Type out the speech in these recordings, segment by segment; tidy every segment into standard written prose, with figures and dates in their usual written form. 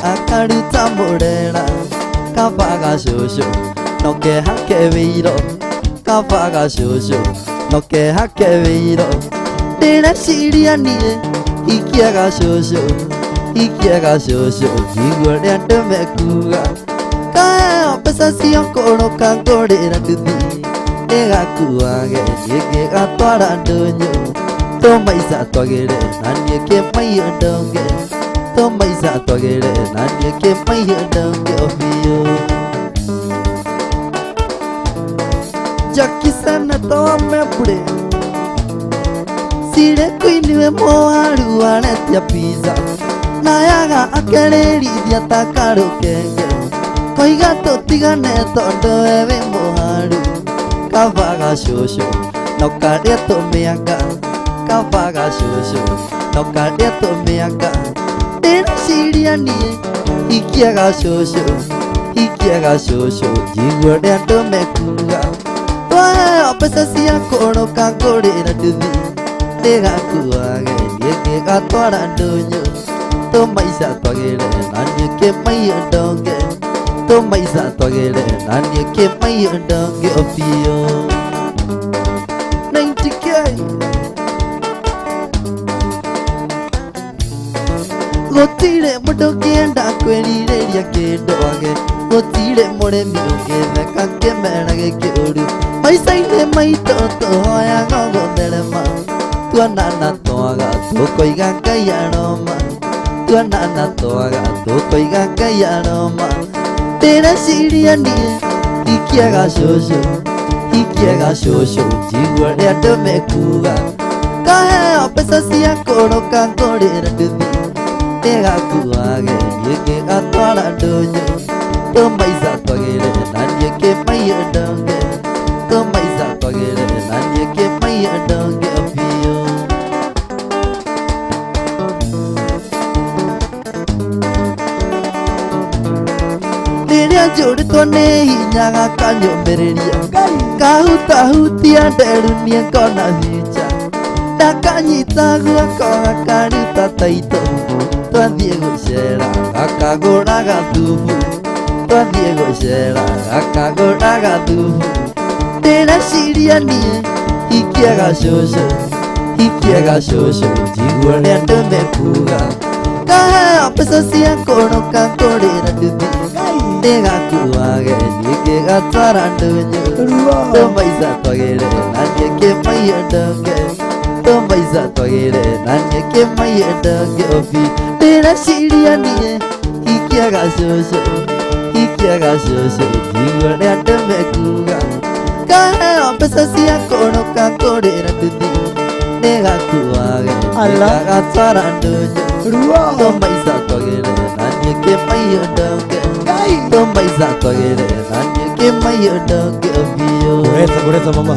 Akaruta murera Kaba gacũcũ No kehake wĩiro Kaba gacũcũ No kehake wĩiro Ndĩreciria niĩ Ikia gacũcũ Ikia gacũcũ Njigua ũrĩa andũ mekuga Kaheo mbeca cia kũrũka ngũrĩra nduthi Ĩgakuage niĩ ngĩgatwara ndũnyũ Tũmaica twagĩre na niĩ kĩmaiyo ndonge Tũmaica twagĩre na niĩ kĩmaiyo ndonge biũ Jackie Senator wa Mebure Sire kuiniwe mwaru aretia pizza Nayaga akerĩrithia ta karũkenge Koiga tũtigane tondũ we wĩ mũharu Kaba gacũcũ no karĩa tũmĩanga Kaba gacũcũ no karĩa tũmĩanga Ndĩreciria niĩ ikia gacũcũ Ikia gacũcũ njigua ũrĩa andũ mekuga Twaheo mbeca cia kũrũka ngũrĩra nduthi Ĩgakuage niĩ ngĩgatwara ndũnyũ Tũmaica twagĩre na niĩ kĩmaiyo ndonge Tũmaica twagĩre na niĩ kĩmaiyo ndonge biũ 90K Gũtirĩ mũndũ ũngĩenda kwĩrirĩria kĩndũ age Gũtirĩ mũrĩmi ũngĩtheka kĩmera gĩkĩũru Maica-inĩ maitũ tũhoyaga gũtherema Tuonana twaga tũkoiga Ngai aroma Tuonana twaga tũkoiga Ngai aroma Ndĩreciria niĩ ikia gacũcũ Ikia gacũcũ njigua ũrĩa andũ mekuga Kaheo mbeca cia kũrũka ngũrĩra nduthi Ĩgakuage niĩ ngĩgatwara ndũnyũ Tũmaica twagĩre na niĩ kĩmaiyo ndonge Tũmaica twagĩre na niĩ kĩmaiyo ndonge biũ Rĩrĩa njũrĩtwo nĩ hinya gakanyũmĩrĩria Kahutahutia nderu niĩ ngona future Ndakanyita guoko gakaruta taitũ Twathiĩ gũcera gakagũra gathubu Twathiĩ gũcera gakagũra gathubu Ndĩreciria niĩ ikia gacũcũ Ikia gacũcũ njigua ũrĩa andũ mekuga Kaheo mbeca cia kũrũka ngũrĩra nduthi Ĩgakuage niĩ ngĩgatwara ndũnyũ Tũmaica twagĩre na niĩ kĩmaiyo ndonge Tũmaica twagĩre na niĩ kĩmaiyo ndonge biũ Ndĩreciria niĩ ikia gacũcũ Ikia gacũcũ njigua ũrĩa andũ mekuga Kaheo mbeca cia kũrũka ngũrĩra nduthi Ĩgakuage niĩ ngagatwara ndũnyũ Tũmaica twagĩre na niĩ kĩmaiyo ndonge Tũmaica twagĩre na niĩ kĩmaiyo ndonge biũ Kureta, kureta mama.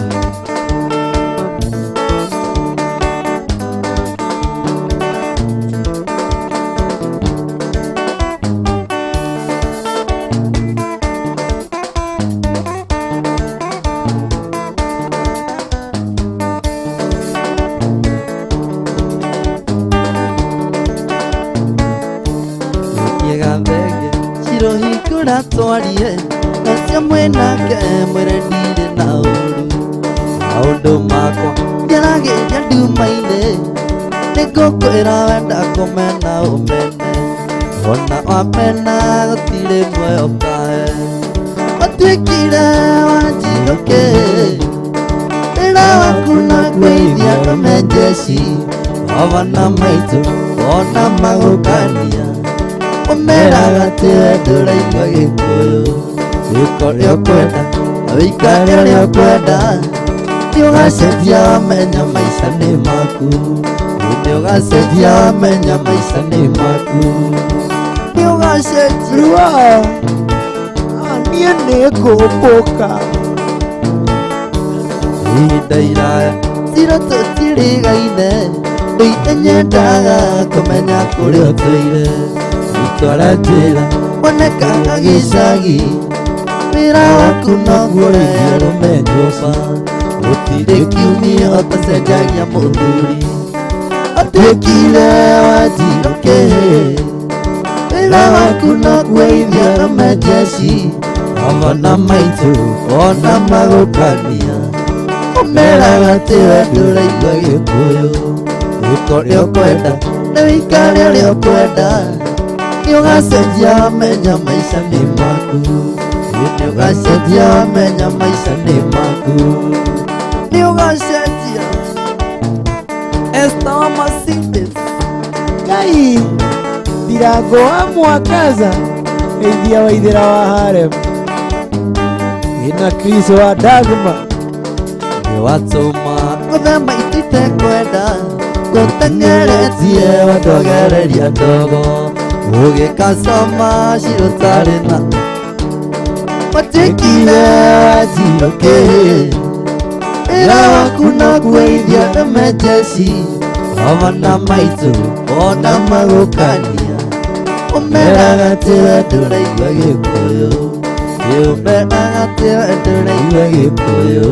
Gathenge cirohingũra twarie nacio mwĩnake mwĩre ndirĩ na ũru Maũndũ makwa ndiaragĩria nduma-inĩ Nĩngũkwĩra wenda kũmena ũmene Ona wamena gũtirĩ muoyo ũkahe Watuĩkire wanjirũkĩ Wĩra waku na kũithia ndũme njeci Baba na maitũ ona magũkania Ũmeraga atĩ we ndũraigua Gĩkũyũ Wĩka ũrĩa ũkwenda na wĩikare ũrĩa ũkwenda Nĩũgacenjia wamenya maica nĩ maku Nĩũgacenjia wamenya maica nĩ maku Nĩũgacenjia Rua niĩ nĩngũmbũka Ihinda iraya cira tũtirĩgaine Ndũire nyendaga kũmenya kũrĩa ũtũire Itwara njĩra wonekaga gĩcagi Wĩra waku noguo ũrĩa arũme nyũmba Gũtirĩ kiumia ũtacenjagia mũthuri Atuĩkire wanjirũkĩ Wĩra Wĩra waku no kweithia amejeci Amana maitũ ona magũkania Ũmeraga atĩ we ndũraigua Gĩkũyũ. Wĩka ũrĩa ũkwenda na wĩikare ũrĩa ũkwenda, nĩũgacenjia wamenya maica nĩ maku. Nĩũgacenjia wamenya maica nĩ maku. Nĩũgacenjia. Esther wa Mercedes. Ngai Ndirango wa Mwakaza Ithia wa Ithira wa Harem ina Chris wa Dagma. Nĩwatũma gũthema itikwenda gũteng'eretie wandogereria ndogo ũgĩkacama cirotarĩ na watuĩkire wanjirũkĩ. Wĩra waku no kweithia emergency Amana maitũ ona magũkania ũmeraga atĩ we ndũraigua Gĩkũyũ. Ũmeraga atĩ we ndũraigua Gĩkũyũ.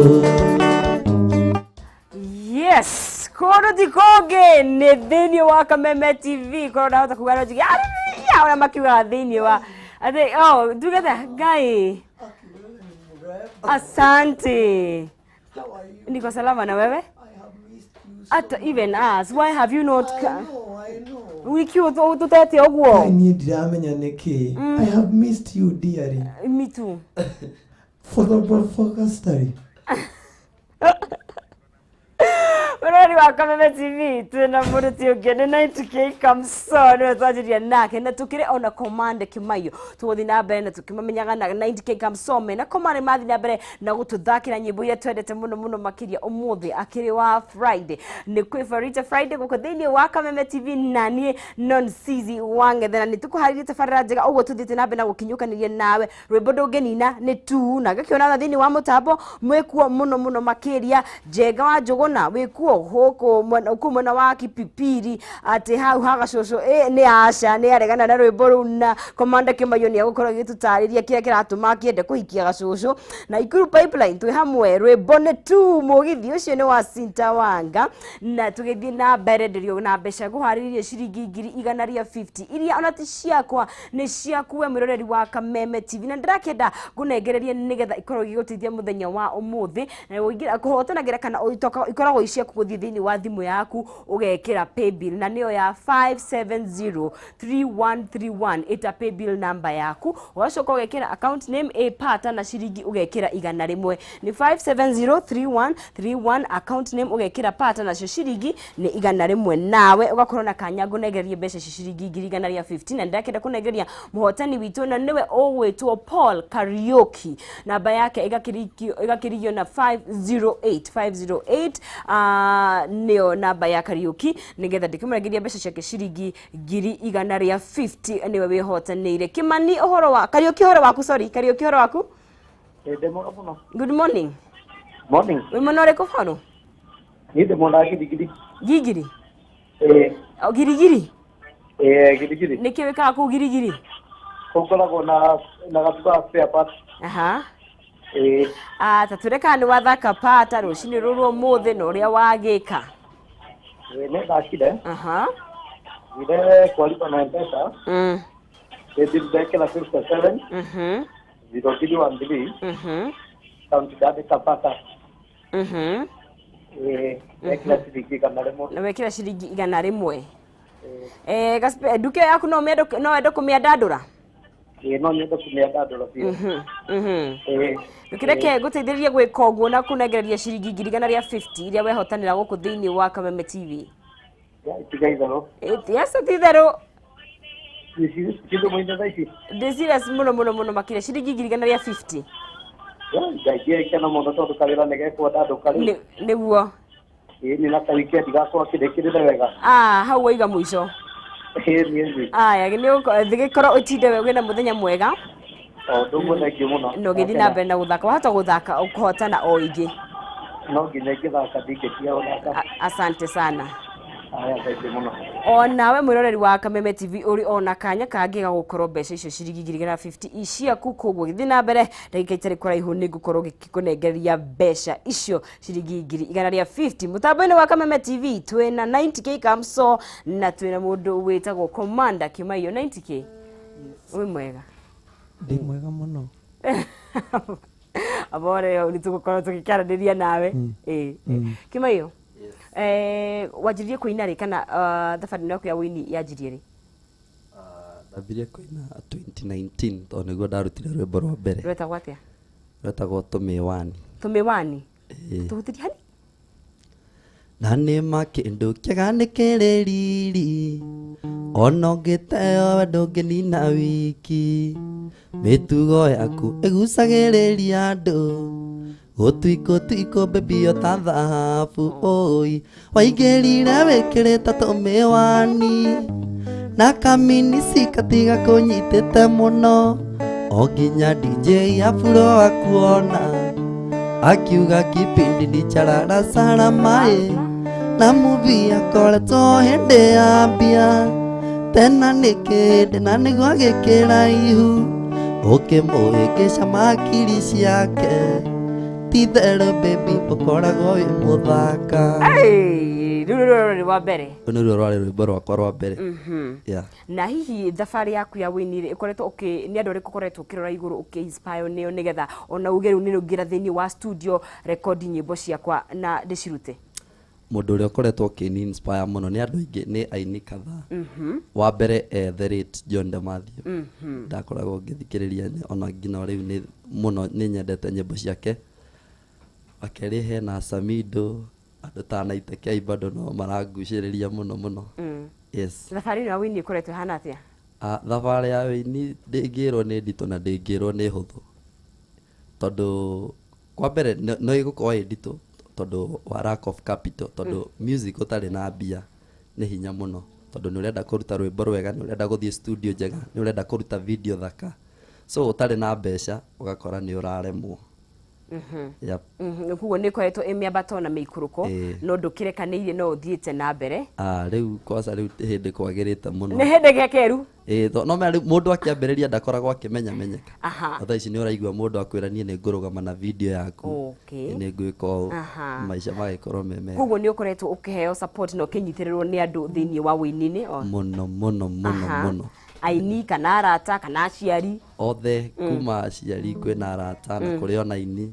Yes, kũndũ ti kũngĩ nĩ thĩinĩ wa Kameme TV. Korwo ndahota kuga no njige "Arĩrĩria", ũrĩa makiugaga thĩinĩ wa atĩ oh tugete Ngai. Asante. Niko salama, na wewe? Ata even us, why have you not wiki ũtũtete ũguo? Ngai, niĩ ndiramenya nĩkĩ. I have missed you dearly. Me too. For the focus study. Mũrori wa Kameme TV, twĩna mũndũ ti ũngĩ nĩ 90K Kamso, nĩwe twanjĩria nake na tũkĩrĩ ona Command Kimaiyo. Tũgũthiĩ na mbere na tũkĩmamenyaga na 90K Kamso mena Command mathiĩ na mbere na gũtũthakĩra nyĩmbo iria twendete mũno mũno makĩria. Ũmũthĩ akĩrĩ wa Friday, nĩ kwĩ Farita Friday gũkũ thĩinĩ wa Kameme TV, na niĩ Non Sizi Wang'ethe, na nĩ tũkũharĩrie tabarĩra njega ũguo tũthiĩte na mbere na gũkinyũkanĩria nawe. Rwĩmbo ndũngĩnina nĩ tu na ngakĩona thĩinĩ wa mũtambo mwĩkuo mũno mũno makĩria. Njenga wa Njũgũna wĩkuo gũkũ kũu mwena wa Kipipiri, atĩ hau hagacũcũ nĩ aca nĩ aregana na rwĩmbo rũu, na Commander Kimaiyo nĩ egũkorwo agĩtũtarĩria kĩrĩa kĩratũma akĩende kũhikia gacũcũ. Na Ikuru Pipeline twĩ hamwe, rwĩmbo nĩ tu mũgithi ũcio nĩ wa Sintawanga. Na tũgĩthiĩ na mbere, ndĩrĩ na mbeca ngũharĩrĩrie ciringi 150,000 iria ona ti ciakwa, nĩ ciaku we mwĩroreri wa Kameme TV, na ndĩrakĩenda ngũnengererie nĩgetha ikorwo igĩgũteithia mũthenya wa ũmũthĩ na ũingĩra kũhotanagĩra kana ikoragwo i ciaku gũthiĩ thĩinĩ wa thimũ yaku ũgekĩra paybill, na nĩyo ya 5703131. Ĩta paybill number yaku, ũgacoka ũgekĩra account name a pata na ciringi ũgekĩra 100. Nĩ 5703131, account name ũgekĩra pata, nacio ciringi nĩ 100, nawe ũgakorwo na kanya ngũnengererie mbeca ici ciringi 150,000. Na ndĩrakĩenda kũnengeria mũhotani witũ, na nĩwe ũgwĩtwo Paul Kariuki, namba yake ĩgakĩrigio na 508 508, nĩyo namba ya Kariuki, nĩgetha ndĩkĩmũrengeria mbeca ciake ciringi 150,000. Nĩwe wĩhotanĩire. Kĩmani, ũhoro wa Kariuki, ũhoro waku? Sorry, Kariuki, ũhoro waku? Ndĩ mwega mũno. Good morning. Morning. Wĩ mwena ũrĩkũ, Paul? Niĩ ndĩ mwena wa Gidigidi. Gigiri? Ĩĩ. O, Girigiri? Ĩĩ, Gidigidi. Nĩkĩ wĩkaga kũu Girigiri? Kũu ngoragwo na gatuka ga spare parts. Ĩĩ. Ah, ta twĩre kana nĩ wathaka pata rũcinĩ rũrũ ũmũthĩ na ũrĩa wagĩka. Ĩĩ, nĩ thakire. Thire kwalipa na M-Pesa. Paybill ndekĩra 57 0313. Kaunti ndandĩka pata. Ĩĩ, ndekĩra ciringi 100. Na wekĩra ciringi 100. Eh, nduka ĩyo yaku no wende kũmĩandandũra? Ĩĩ, no nyende kũmĩandandũra biũ. Ĩĩ. Ndũkĩreke ngũteithĩrĩrie gwĩka ũguo na kũnengereria ciringi 150,000 iria wehotanĩra gũkũ thĩinĩ wa Kameme TV. Ya, tiga itherũ. Yes, ti itherũ. Kĩndũ mũine thaa ici. Ndĩ serious mũno mũno mũno makĩria, ciringi 150,000. Ya, Ngai ngĩkena mũno tondũ kawĩra nĩ gekwandandũka rĩu. Nĩguo. Ĩĩ, nĩ na kawikendi gakwa kĩrĩkĩrĩre wega. Ah, hau waiga mũico. Ĩĩ, nĩ Aya, nĩ gĩkorwo ũtinde we wĩna mũthenya mwega. O ũndũ ũmwe, thengiũ mũno. Na ũgĩthiĩ na mbere na gũthaka, wahota gũthaka kũhotana o ingĩ. No nginya ingĩthaka, ndingĩtiga gũthaka. Asante sana. Aya, thengiũ mũno. Onawe mwĩroreri wa Kameme TV, ũrĩ ona kanya kangĩ ga gũkorwo mbeca icio ciringi 150,000 ciaku. Koguo gĩthiĩ na mbere, ndagĩka itarĩ kũraihu nĩ ngũkorwo ngĩkũnengereria mbeca icio ciringi 150,000. Mũtambo-inĩ wa Kameme TV twĩna 90K Kamso na twĩna mũndũ wĩtagwo Commander Kimaiyo. 90K, Wĩ mwega? Ndĩ mwega mũno. Abore nĩ tũgũkorwo tũgĩkĩaranĩria nawe. Ĩĩ. Kĩmaiyo, wanjirie kũina rĩ, kana thabarĩ ĩno yaku ya ũini yanjirie rĩ? Ndambirie kũina 2019 tondũ nĩguo ndarutire rwĩmbo rwa mbere. Rwetagwo atĩa? Rwetagwo Tũmĩwani. Tũmĩwani. Ĩĩ. Tũhutĩrie hani. Na nĩ ma kĩndũ kĩega nĩ kĩrĩ riri, ona ũngĩteo we ndũngĩnina wiki. Mĩtugo yaku ĩgucagĩrĩria andũ, gũtuikũ tuikũ baby o ta thahabu. Oi waingĩrire wĩkĩrĩte tũmĩwani, na kaminisi katiga kũnyitĩte mũno, o nginya DJ Afro akuona akiuga kipindi ni charara saramae, na movie akoretwo hĩndĩ ya mbia tena nĩ kĩndĩ na nĩguo gĩkĩraihu, ũkĩmũhĩngĩca makiri ciake, titherũ baby ũkoragwo wĩ mũthaka. Ei, rĩu rũrũ rĩ wa mbere. Rũu nĩruo rwarĩ rwĩmbo rwakwa rwa mbere. Yeah. Na hihi thabarĩ yaku ya wĩini rĩ, ĩkoretwo ũkĩ nĩ andũ arĩkũ ũkoretwo ũkĩrora igũrũ, ũkĩ inspire nĩo, nĩgetha ona uge rĩu nĩ ngĩra thĩinĩ wa studio rekondi nyĩmbo ciakwa na ndĩcirute? Mũndũ ũrĩa ũkoretwo ũkĩni inspire mũno nĩ andũ aingĩ, nĩ aini kadhaa. Wa mbere, the late John de Mathew. Ndakoragwo ngĩthikĩrĩria ona nginya rĩu nĩ mũno nĩ nyendete nyĩmbo ciake. Wa kerĩ hena Samido, andũ ta Naite K bado no marangucĩrĩria mũno mũno. Yes. Thabarĩ ĩno ya wĩini ĩkoretwo ĩhana atĩa? Thabarĩ ya wĩini ndĩngĩrwo nĩ nditũ na ndĩngĩrwo nĩ hũthũ, tondũ kwa mbere no ĩgũkorwo ĩ nditũ tondũ wa lack of capital, tondũ music ũtarĩ na mbia nĩ hinya mũno, tondũ nĩ ũrenda kũruta rwĩmbo rwega, nĩ ũrenda gũthiĩ studio njega, nĩ ũrenda kũruta video thaka, so ũtarĩ na mbeca ũgakora nĩ ũraremwo. Yep. Koguo nĩ ĩkoretwo ĩ mĩambato na mĩikũrũko. Ĩĩ. No ndũkĩrekanĩirie, no ũthiĩte na mbere. Rĩu kwaca rĩu hĩndĩ kwagĩrĩte mũno. Nĩ hĩndĩ gekeru. Ĩĩ, no menya rĩu mũndũ akĩambĩrĩria ndakoragwo akĩmenyamenyeka. Aha. Na thaa ici nĩ ũraigua mũndũ akwĩra niĩ nĩ ngũrũgama na video yaku. Nĩ ngwĩka ũũ. Maica magĩkorwo me mega. Koguo nĩ ũkoretwo ũkĩheo support na ũkĩnyitĩrĩrwo nĩ andũ thĩinĩ wa wĩini-inĩ? Mũno mũno mũno. Mũno. Aini kana arata kana aciari? Othe, kuma aciari, kwĩna arata na kũrĩ ona aini.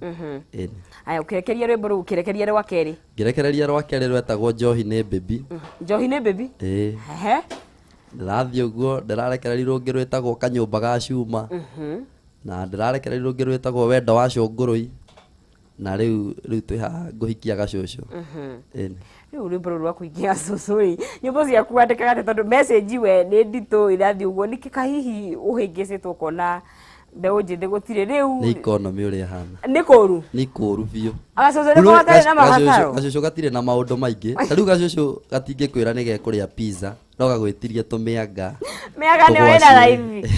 Ĩni. Aya, ũkĩrekeria rwĩmbo rũu, ũkĩrekeria rwa kerĩ? Ngĩrekereria rwa kerĩ rwetagwo Njohi nĩ Baby. Njohi nĩ Baby. Ĩĩ. Ehe. Ndĩrathiĩ ũguo ndĩrarekereria rũngĩ rwĩtagwo Kanyũmba ga Cuma, na ndĩrarekereria rũngĩ rwĩtagwo Wendo wa Cũngũrũi, na rĩu twĩ haha ngũhikia gacũcũ. Ĩni. Rĩu rwĩmbo rũrũ rwa kũhikia cũcũ rĩ, nyĩmbo ciaku wandĩkaga atĩa? Tondũ message we nĩ nditũ ĩrathiĩ ũguo, nĩkĩ kahihi ũhĩngĩcĩtwo ũkona mbeũ njĩthĩ gũtirĩ rĩu? Nĩ economy ũrĩa ĩhana. Nĩ kũru. Nĩ kũru biũ. Gacũcũ nĩ gatarĩ na mabataro. Gacũcũ gatirĩ na maũndũ maingĩ. Ta rĩu gacũcũ gatingĩkwĩra nĩ gekũrĩa pizza, no gagwĩtirie tũmĩanga. Mĩanga nĩyo ĩna Tũgwacĩ. raithi.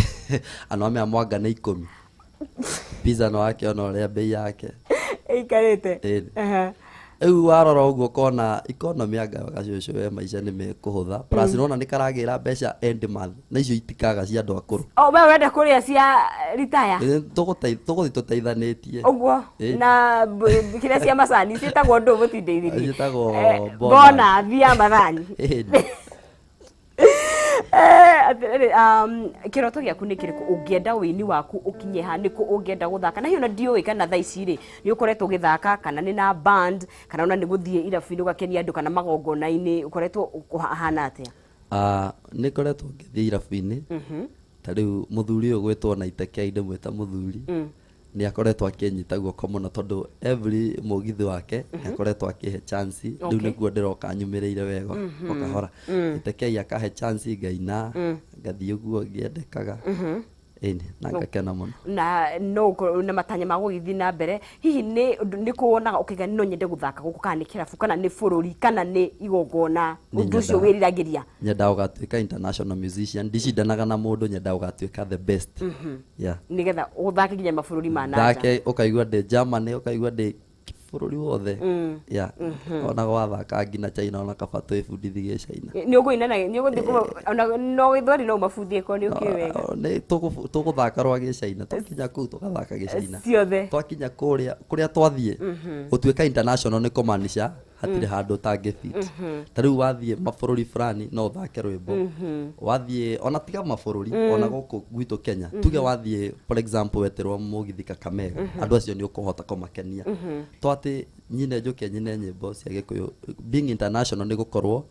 Ano amea mwanga nĩ 10. Pizza no akĩona ũrĩa bei yake ĩikarĩte. Ĩni. Rĩu warora ũguo ũkona economy anga gacũcũ we maica nĩ mekũhũtha, plus nĩwona nĩ karagĩra mbeca end month, na icio itikaga cia andũ akũrũ. O we wenda kũrĩa cia retire? Ĩ, tũgũthiĩ tũteithanĩtie. Ũguo. Ĩ. Na kĩrĩa cia macani ciĩtagwo ndũ mũtindeithirie? Ciĩtagwo bonus. Bonus ya mathani. Ĩni. Atĩrĩrĩ, kĩroto gĩaku nĩ kĩrĩkũ? Ũngĩenda wĩini waku ũkinye ha? Nĩkũ ũngĩenda gũthaka? Na hihi ona ndiũĩ kana thaa ici rĩ nĩ ũkoretwo ũgĩthaka, kana nĩ na band, kana ona nĩ gũthiĩ irabu-inĩ ũgakenia andũ, kana magongona-inĩ, ũkoretwo ũhana atĩa? Nĩ ngoretwo ngĩthiĩ irabu-inĩ. Ta rĩu mũthuri ũyũ gwĩtwo Naite K, ndĩmwĩta mũthuri, nĩ akoretwo akĩnyita guoko mũno, tondũ every mũgithi wake nĩ akoretwo akĩhe chance. Rĩu nĩguo ndĩroka nyumĩrĩire wega o kahora. Naite K akahe chance, ngaina, ngathiĩ ũguo ngĩendekaga. Ĩni, na ngakena mũno. Na no ũkorwo na matanya ma gũgĩthiĩ na mbere, hihi nĩ kũ wonaga ũkĩiga no nyende gũthaka gũkũ, kana nĩ kĩrabu, kana nĩ bũrũri, kana nĩ igongona, Nĩ ũndũ ũcio nyendaga. wĩriragĩria? Nyendaga gũgatuĩka international musician. Ndicindanaga na mũndũ, nyendaga gũgatuĩka the best. Yeah. Nĩgetha ũthake nginya mabũrũri ma na nja. Thake ũkaigua ndĩ Germany, ũkaigua ndĩ bũrũri wothe. Yeah. Ona wathaka nginya China, ona kaba twĩbundithie gĩcaina. Nĩ ũkũina na nĩ ũgũthiĩ ona no gĩthweri no ũmabundithie korwo nĩ ũkĩũĩ wega. Nĩ tũgũthaka rwa gĩcaina, twakinya kũu tũgathaka gĩcaina ciothe. Twakinya kũrĩa kũrĩa twathiĩ gũtuĩka international nĩ kũmaanisha Hatirĩ handũ ũtangĩ fit. Ta rĩu wathiĩ mabũrũri fulani no ũthake rwĩmbo, wathiĩ ona tiga mabũrũri, ona gũkũ gwitũ Kenya, tuge wathiĩ, for example, weterwo mũgithi Kakamega, andũ acio nĩ ũkũhota kũmakenia. To atĩ nyine njũke nyine nyĩmbo cia Gĩkũyũ. Being international nĩ gũkorwo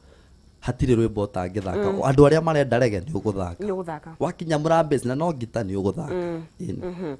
hatirĩ rwĩmbo ũtangĩthaka. Andũ arĩa marenda rege nĩ ũgũthaka. Nĩ ũgũthaka. Wakinya Mũrambĩzi na no ngita nĩ ũgũthaka. Ĩni.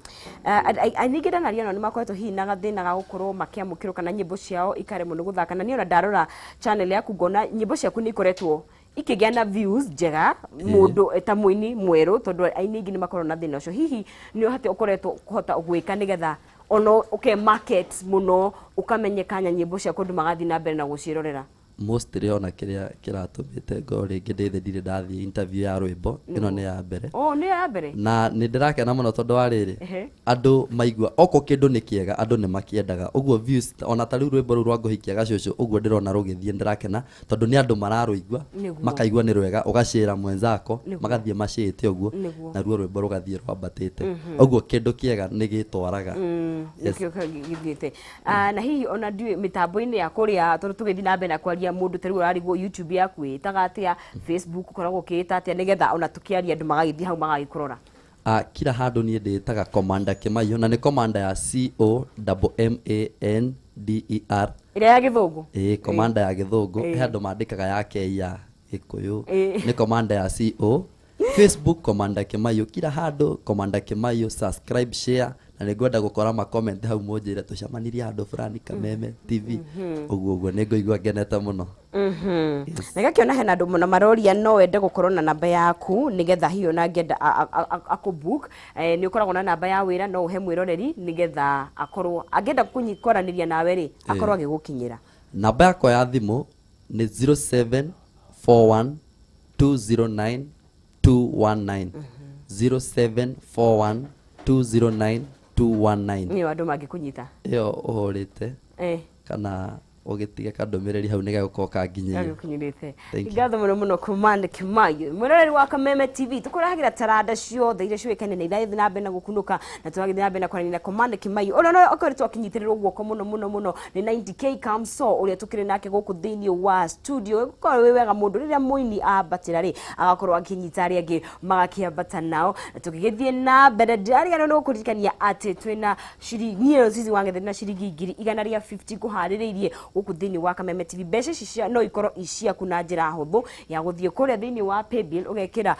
Aingĩ ndanaria nao nĩ makoretwo hihi na gathĩna ga gũkorwo makĩamũkĩrwo kana nyĩmbo ciao ikaremwo nĩ gũthaka, na niĩ ona ndarora channel yaku ngona nyĩmbo ciaku nĩ ikoretwo ikĩgĩa na views njega mũndũ ta mũini mwerũ, tondũ aini aingĩ nĩ makoragwo na thĩna ũcio. Hihi nĩ ũhati ũkoretwo kũhota gwĩka nĩgetha ona ũke market mũno, ũkamenyeka na nyĩmbo ciaku andũ magathiĩ na mbere na gũciĩrorera? Mostly ona kĩrĩa kĩratũmĩte ngorwo rĩngĩ ndĩthĩ ndirĩ ndathiĩ interview ya rwĩmbo, ĩno nĩ ya mbere. Oh, nĩ ya mbere. Na nĩ ndĩrakena mũno tondũ wa rĩrĩ, andũ maigua oko kĩndũ nĩ kĩega, andũ nĩ makĩendaga ũguo views. Ona ta rĩu rwĩmbo rũu rwa ngũhikia gacũcũ ũguo ndĩrona rũgĩthiĩ, ndĩrakena tondũ nĩ andũ mararũigua, makaigua nĩ rwega, ũgacĩra mwenzako, magathiĩ macĩĩte ũguo, naruo rwĩmbo rũgathiĩ rwambatĩte ũguo. Kĩndũ kĩega nĩ gĩtwaraga. Yes. Nĩkĩo gĩthiĩte. Na hihi ona ndiũĩ mĩtambo-inĩ ya kũrĩa, tondũ tũgĩthiĩ na mbere na kwaria, mũndũ ta rĩu ũrarigwo YouTube yaku ĩtaga atĩa, Facebook ũkoragwo ũkĩĩta atĩa, nĩgetha ona tũkĩaria andũ magagĩthiĩ hau magagĩkũrora. Ah, kila handũ niĩ ndĩtaga Commander Kimaiyo, na nĩ Commander ya Commander. Ĩrĩa ya Gĩthũngũ. Ĩĩ, Commander ya Gĩthũngũ. He andũ mandĩkaga ya K ya Gĩkũyũ. Nĩ Commander ya C O. Facebook Commander Kimaiyo, kila handũ Commander Kimaiyo. Subscribe, share, na nĩ ngwenda gũkora ma comment hau mũnjĩre tũcemanirie handũ fulani Kameme TV ũguo ũguo, nĩ ngũigua ngenete mũno. Na gakĩona hena andũ mũno maroria no wende gũkorwo na namba yaku nĩgetha hihi ona angĩenda akũbook. Nĩ ũkoragwo na namba ya wĩra no ũhe mwĩroreri nĩgetha akorwo angĩenda kwaranĩria nawe rĩ, akorwo agĩgũkinyĩra? Namba yakwa ya thimũ nĩ 0741 209 219, 0741 209 219. Nĩyo andũ mangĩkũnyita. Ĩyo ũhũrĩte kana ũgĩtige kandũmĩrĩri hau nĩgegũkorwo kanginyĩire. Gagũkinyĩrĩte. Thank you. Ngatho mũno mũno, Command Kimaiyo. Mwĩroreri wa Kameme TV, tũkũrehagĩra taranda ciothe iria ciũĩkaine na irathiĩ na mbere na gũkunũka, na tũrathiĩ na mbere na kwaranĩria na Command Kimaiyo ũrĩa no akoretwo akĩnyitĩrĩrwo guoko mũno mũno mũno nĩ 90K Kamso ũrĩa tũkĩrĩ nake gũkũ thĩinĩ wa studio. Gũkorwo wĩ wega mũndũ rĩrĩa mũini ambatĩra rĩ, agakorwo akĩnyita arĩa angĩ magakĩambata nao. Na tũgĩgĩthiĩ na mbere, ndĩrariganĩrwo nĩ gũkũririkania atĩ twĩna ciringi, niĩ Zizi wa Ng'ethe na ciringi 150,000 ngũharĩrĩirie gũkũ thĩinĩ wa Kameme TV. Mbeca ici no ikorwo i ciaku na njĩra hũthũ ya gũthiĩ kũrĩa thĩinĩ wa paybill, ũgekĩra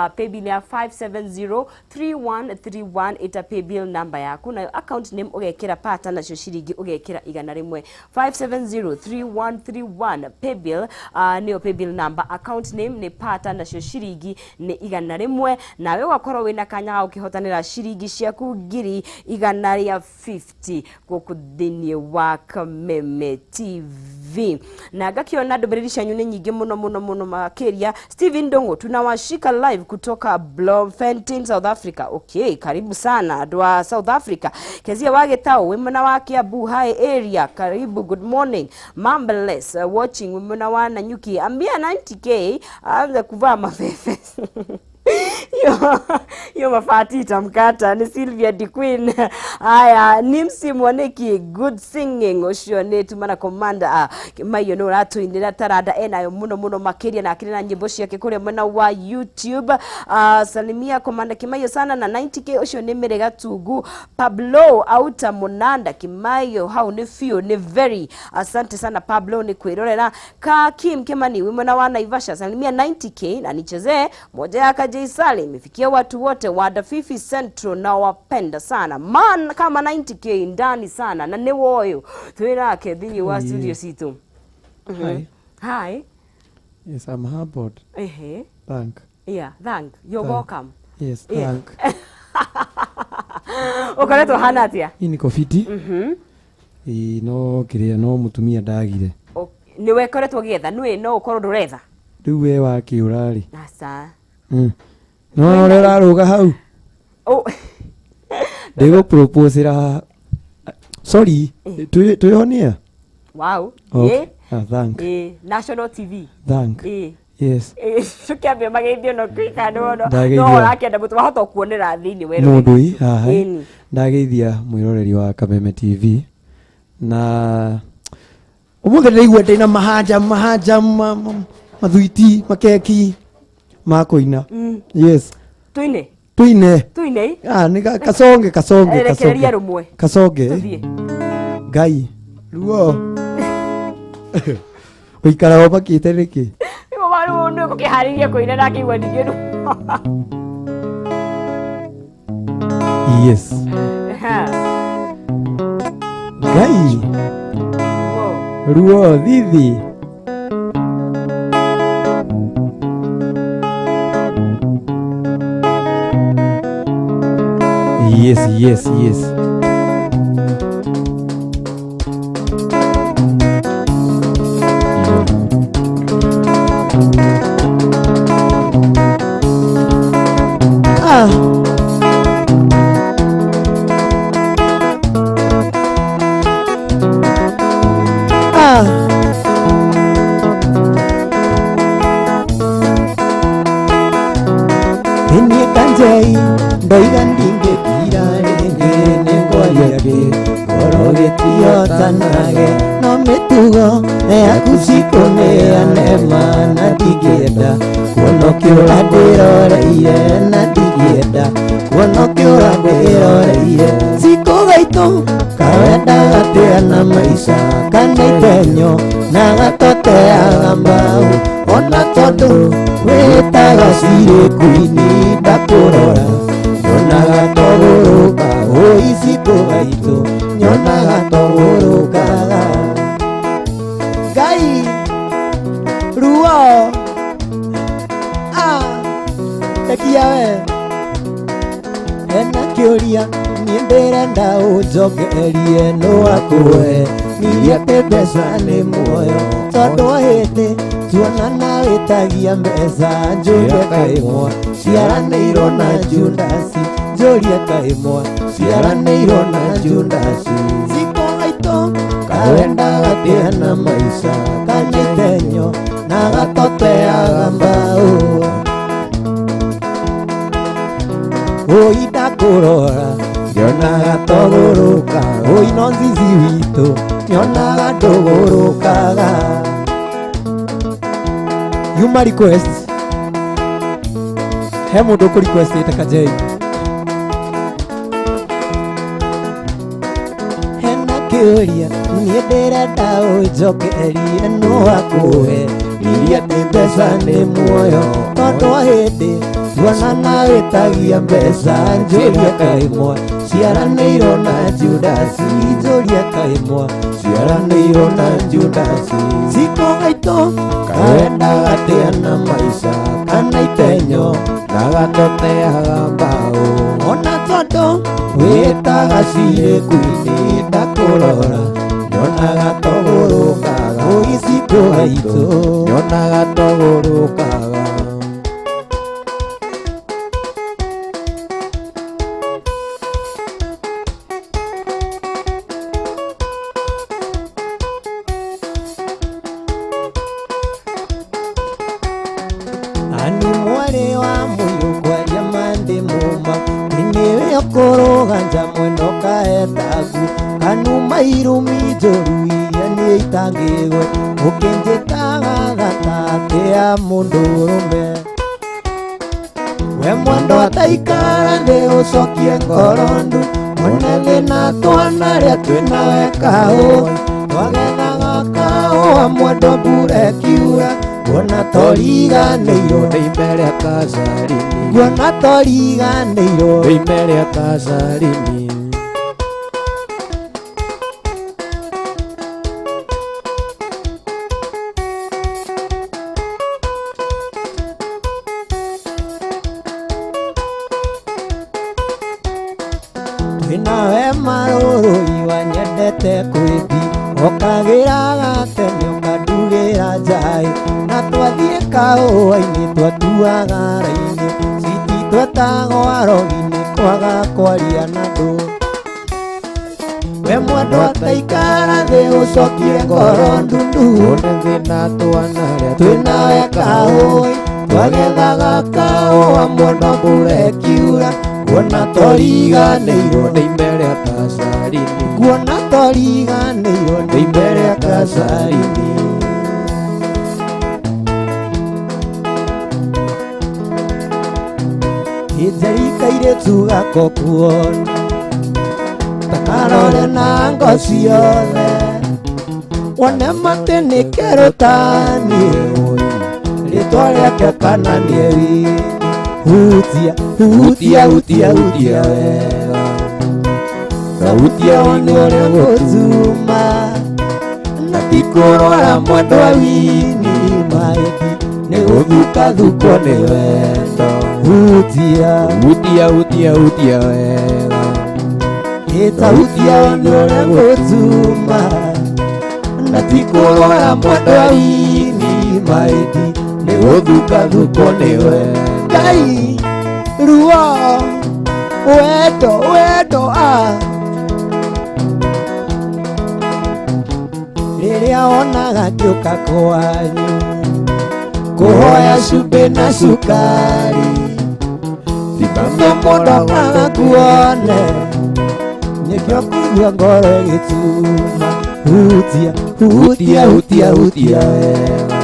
paybill ya 5703131, ĩta paybill number yaku, nayo account name ũgekĩra pata, nacio ciringi ũgekĩra 100. 5703131 paybill, nĩyo paybill number, account name nĩ pata, nacio ciringi nĩ 100, nawe ũgakorwo wĩna kanya ga gũkĩhotanĩra ciringi ciaku 150,000 gũkũ thĩinĩ wa Kameme TV. Na ngakiona ndũmĩrĩri cianyu nĩ nyingĩ mũno mũno mũno makĩria. Steven Ndongo, "Tunawashika live kutoka Bloemfontein, South Africa." Okay, karibu sana andũ a South Africa. Kezia wa Gĩtaũ, wĩ mwena wa Kiambu High area, karibu, good morning. Mambles, watching wĩ mwena wa Nanyuki. "Ambia 90K aanze kuvaa mafefe, hiyo hiyo mafati itamkata." Ni Sylvia D Queen. Haya, Nimsi Mwaniki, "Good singing." Ucio nĩ tumana Commander Maiyo nĩ ũratũinĩra taranda enayo mũno mũno makĩria, na akĩrĩ na nyĩmbo ciake kũrĩa mwena wa YouTube. "Salimia Commander Kimaiyo sana na 90K." Ũcio nĩ Mĩrĩga Tungu. Pablo Auta Munanda, "Kimaiyo hau nĩ biũ, nĩ very." Asante sana Pablo nĩ kwĩrorera. Ka Kim Kimani, wĩ mwena wa Naivasha, "Salimia 90K na nichezee moja ya Kajei Salim, ifikie watu wote wa Dafifi Central na wapenda sana man kama 90K ndani sana." Na nĩ woyo twĩrake thĩinĩ wa studio citũ. Hi. Hi. Yes, I'm humbled. Thank. Yeah, thank you're Thank. welcome. Yes, thank. Ũkoretwo hana atĩa? Hii niko fiti. Ĩĩ, no kĩrĩa no mũtumia ndagire. Nĩwe koretwo ũgĩetha nĩwe no ũkorwo ndũretha. Rĩu we wakĩũra rĩ. Aca. No ũrĩa ũrarũga hau. Oh. Ndĩgũproposera. Sorry, twĩhonia? Wow. Okay. Ĩ. Ah, thank. Ĩ, National TV. Thank. Ĩ. Yes. Tũkĩambia mageithio no kwĩka no no Ndageithia. no ũrakĩenda mũtu wahota kuonera thĩinĩ werũ. Mũndũ ĩ haha. Ĩni. Ndageithia mwĩroreri wa Kameme TV na Umuthi ndĩraigua ndĩna mahanja mahanja mathuiti makeki ma kũina. Yes. Tuine. Tuine. Tuine. Ah, ni kasonge kasonge kasonge. Rumwe. Kasonge. Tuthie. Ngai. Ruo. Ũikaraga ũmakĩte nĩkĩ? Nĩguo maru nĩ ũgũkĩharĩria kũina na akĩigua ningĩ ruo. Yes. Ngai. Ruo thithi. Yes, yes, yes. Ah. Ah. Ini kanjei ndoiga ndingĩtira rĩngĩ nĩngwaria kĩ ngoro gĩtiotanage no mĩtugo yaku cikũnĩanema na ndingĩenda kuona ũkĩũra ndĩroreire na ndingĩenda kuona ũkĩũra ndĩroreire cikũgaitũ kawendaga atĩa na maica kana itenyo na gatoteaga mbau ona tondũ wĩtaga cirĩ kuini ndakũrora nyonaga togũrũka ũi cikũgaitũ nyonaga togũrũkaga. Ngai ruo ah tekia we hena kĩũria niĩ ndĩrenda ũnjokerie nũ akũhe nirie atĩ mbeca nĩ muoyo tondũ o hĩndĩ tuonana wĩtagia mbeca njũrie kaĩmwa ciaranĩirwo na Judasi njũrie kaĩmwa ciaranĩirwo na Judasi cikũgaitũ kawendaga atĩa na maica kana itenyo na gatoteaga mbau ũi ndakũrora nyonaga togũrũka ũi no nzizi witũ nyonaga ndũgũrũkaga. Yuma request he mũndũ ũkũ requestĩte Kajei hena kĩũria niĩ ndĩrenda ũnjokerie nũ akũhe nirie atĩ mbeca nĩ muoyo tondũ o hĩndĩ tuonana wĩtagia mbeca njũrie kaĩmwa ciaranĩirwo na Judasi njũrie kaĩmwa ciaranĩirwo na Judasi cikũgaitũ kawendaga atĩa na maica kana itenyo na gatoteaga mbao ona tondũ wĩtaga cirĩ kuini ndakũrora nyonaga togũrũkaga ũi cikũgaitũ Nyonaga togũrũkaga. Ani mwarĩ wa mũirũ kwaria mandĩ mũma nĩwe ũkũrũganja mwena ũkaetagu kanuma irumi njũru iria niĩ itangĩgwe ũkĩnjĩtaga gataatĩ ya mũndũrũme we mwendo ataikara thĩ ũcokie ngoro ndu one thĩna twana rĩa twĩnawe kaũa twagethaga kaũa mwendo mbura ĩkiura guona toriganĩirwo Ndĩimere kacarini guona toriganĩirwo Ndĩimere kacarini. Twĩnawe marũrũi wanyendete kwĩmbi ũkagĩraga tene ũkandugĩra njaĩ na twathiĩ kaũa-inĩ twatuaga raini citi twetagwo arogi-inĩ kwaga kwaria na andũ we mwendo ataikara thĩ ũcokie ngoro ndundu One thĩna twana rĩa twĩnawe kaũi twagethaga kaũa mwendo mbura ĩkiura Kuona toriganĩirwo nĩ ime rĩa Kacarini. Kuona toriganĩirwo nĩ ime rĩa Kacarini. Njeri kairĩtu gako kuona takarore na ngo ciothe wone matĩ nĩ kerũ taniĩ rĩtwa rĩake kana nĩ wini. Hutia hutia hutia hutia wega Hutia one ũrĩa gũtuma na ti kũrwara mwendwa wini maĩndi nĩ gũthukathukwo nĩ wendo. Hutia hutia hutia hutia wega ĩta hutia one ũrĩa gũtuma na ti kũrwara mwendwa wini maĩndi nĩ gũthukathukwo nĩ wendo. Ngai ruo wendo wendo a rĩrĩa onaga ngĩũka kwanyu kũhoya cumbĩ na cukari mũndũ akaga kuone nĩkĩo kũigua ngoro ĩgĩtuma. Hutia hutia hutia hutia wega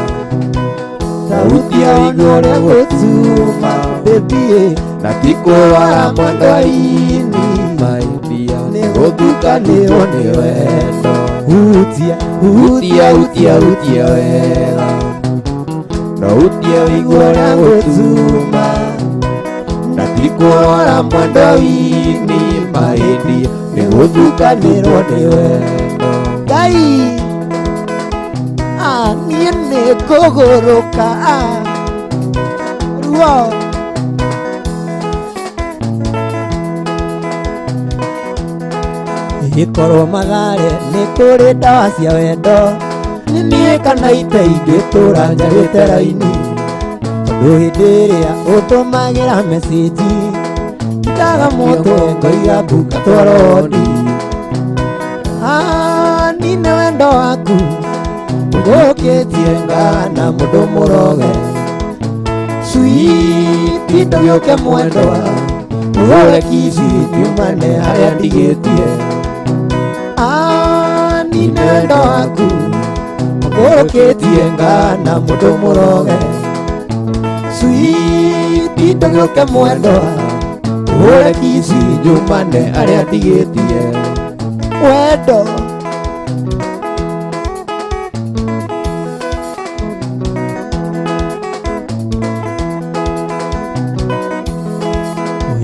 Hutia one ũrĩa gũtuma baby na ti kũrwara mwendwa ini maidia nĩ gũthukanĩrwo nĩ wendo. Hutia hutia hutia hutia wega na hutia ũigue ũrĩa gũtuma na ti kũrwara mwendwa wini maidia nĩ gũthukanĩrwo nĩ wendo. Ngai niĩ nĩ ngũgũrũka ruo ikorwo Mathare nĩ kũrĩ ndawa cia wendo nĩ niĩ kana ite ingĩtũra njarĩte raini tondũ hĩndĩ ĩrĩa ũtũmagĩra message ndaga mũtwe ngoiga mbuka twarodi nine wendo waku ũgũkĩtie ngana mũndũ mũroge sweet ndũgĩũke mwendwa ũhũre kici nyumane harĩa ndigĩtie nine wendo waku ũgũkĩtie ngana mũndũ mũroge sweet ndũgĩũke mwendwa ũhũre kici nyumane harĩa ndigĩtie wendo.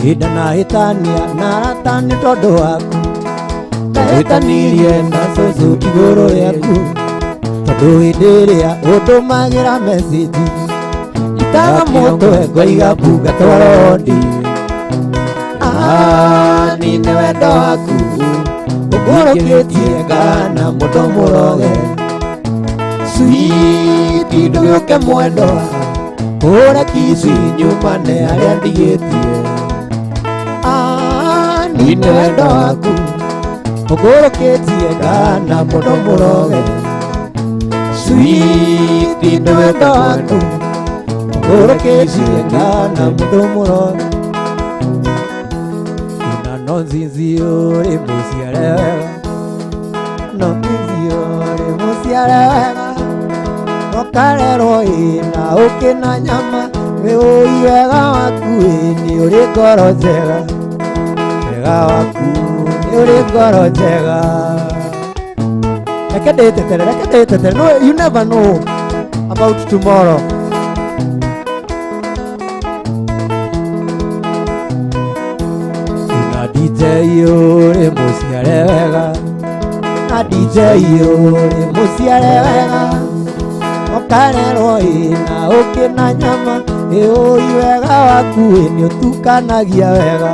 Hĩndĩ na hĩtania na arata nĩ tondũ waku ndahĩtanirie na cũcũ igũrũ rĩaku tondũ hĩndĩ ĩrĩa ũndũmagĩra message itaga mũtwe ngoiga mbuga twarondi nine wendo waku ũngũrũkĩtie ngana mũndũ mũroge sweet ndũgĩũke mwendwa hũra kici nyumane harĩa ndigĩtie nine wendo waku ũgũrũkĩtie ngana mũndũ mũroge sweet nĩ wendo waku ũgũrũkĩtie ngana mũndũ mũroge ina no nzinzi ũrĩ mũciare wega no nzinzi ũrĩ mũciare wega ũkarerwo ĩna ũkĩ na nyama wĩũi wega waku nĩ ũrĩ ngoro njega wega waku nĩ ũrĩ ngoro njega. Reke ndĩtetere, reke ndĩtetere. No, you never know about tomorrow. Na DJ ũrĩ mũciare wega na DJ ũrĩ mũciare wega ũkarerwo ĩna ũkĩ na nyama ĩũi wega waku nĩ ũtukanagia wega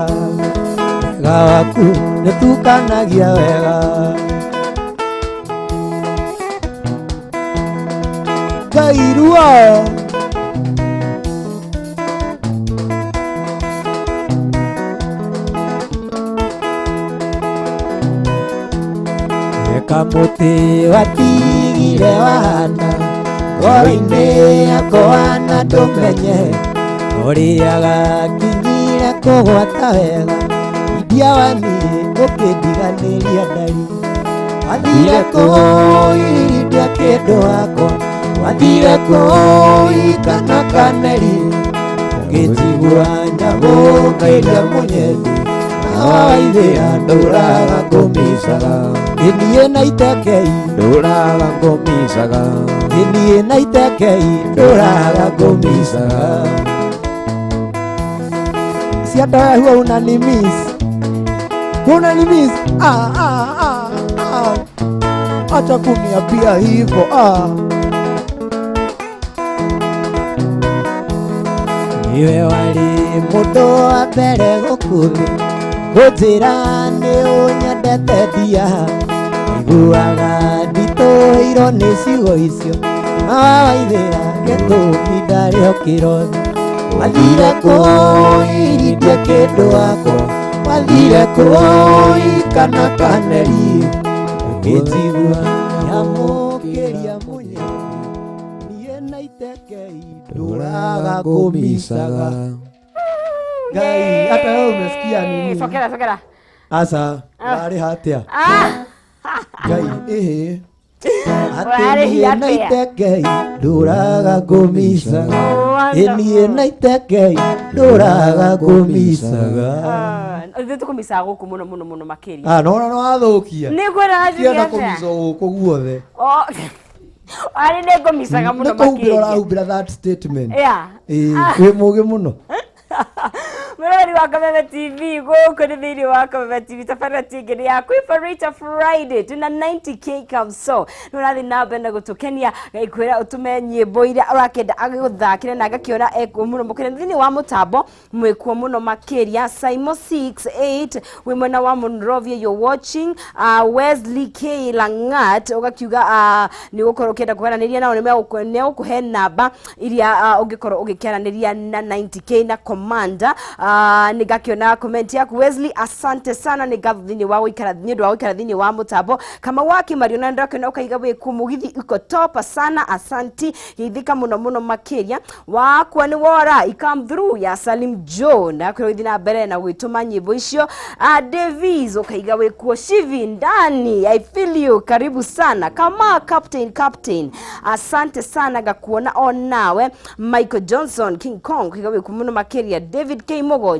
wega waku nĩ ũtukanagia wega. Ngai ruo Kamũtĩ watigire wahana ngoro-inĩ yakwa na ndũmenye ũrĩaga kinyire Kũgwata wega India waniĩ ũkĩndiganĩria ndari Wathire kũirindia kĩndũ wakwa Wathire kũikana kaneri Ũkĩnjigua nyamũkĩria mũnyendi Nawaithĩra ndũraga ngũmicaga Ĩniĩ na itekei ndũraga ngũmicaga Ĩniĩ na itekei ndũraga ngũmicaga Si hata wewe huwa unanimiss. Unanimiss. Ah ah ah ah. Acha kuniambia hivyo ah. Niwe wali mũndũ wa mbere gũkũ thĩ kũnjĩra nĩ ũnyendete ndia Iguaga nditũhĩirwo nĩ ciugo icio Mawaithĩra gĩtũmi ndarĩ ho kĩrothi Wathire kũirindia kĩndũ wakwa Wathire kũikana kaneri Ũkĩnjigua nyamũkĩria mũnyendi Niĩ na itekei ndũraga ngũmicaga Ngai, hata wewe umesikia nini? Sokera, sokera. Asa, warĩ hatia. Ngai, ehe. Warĩ Atĩ niĩ na hatia. itekei ndũraga ngũmicaga Ĩniĩ na itekei ndũraga ngũmicaga Ithuĩ tũkũmicaga gũkũ mũno mũno mũno makĩria. Ah, nona no wathũkia. Nĩ ngwenda Tienda njuge atĩa? kũmicwo gũkũ guothe. Oh, arĩ nĩ ngũmicaga mũno Nĩ kũhumbĩra makĩria. ũrahumbĩra that statement. Yeah. Ĩĩ, wĩ mũgĩ mũno. Mũrori wa Kameme TV gũkũ nĩ thĩinĩ wa Kameme TV tabarĩra tingĩ nĩ ya Kwĩbarĩta Friday twĩna 90k Kamso nĩ ũrathiĩ na mbere na gũtũkenia ngaikwĩra ũtũme nyĩmbo iria ũrakĩenda agĩgũthakĩre na ngakĩona ekuo mũno mũkĩria thĩinĩ wa mũtambo mwĩkuo mũno makĩria Simon 68 wĩ mwena wa Monrovia you're watching Wesley K Langat ũgakiuga nĩ ũgũkorwo ũkĩenda kwaranĩria nao nĩ egũkũhe namba iria ũngĩkorwo ũgĩkĩaranĩria na 90k na Commander nĩ ngakiona comment yaku Wesley asante sana nĩ ngatho thĩinĩ wa gũikara nĩ ũndũ wa gũikara thĩinĩ wa mũtambo kama waki Mariona ndakĩona ũkaiga wĩ kũ mũgithi iko top sana asanti geithĩka mũno mũno makĩria wakwa nĩ wora I come through ya Salim Joe na kwĩra ũthiĩ na mbere na gwĩtũma nyĩmbo icio Davies ũkaiga wĩ kuo Shivi ndani I feel you karibu sana kama captain asante sana ngakuona o nawe Michael Johnson King Kong ũkaiga wĩ kuo mũno makĩria David K Mogo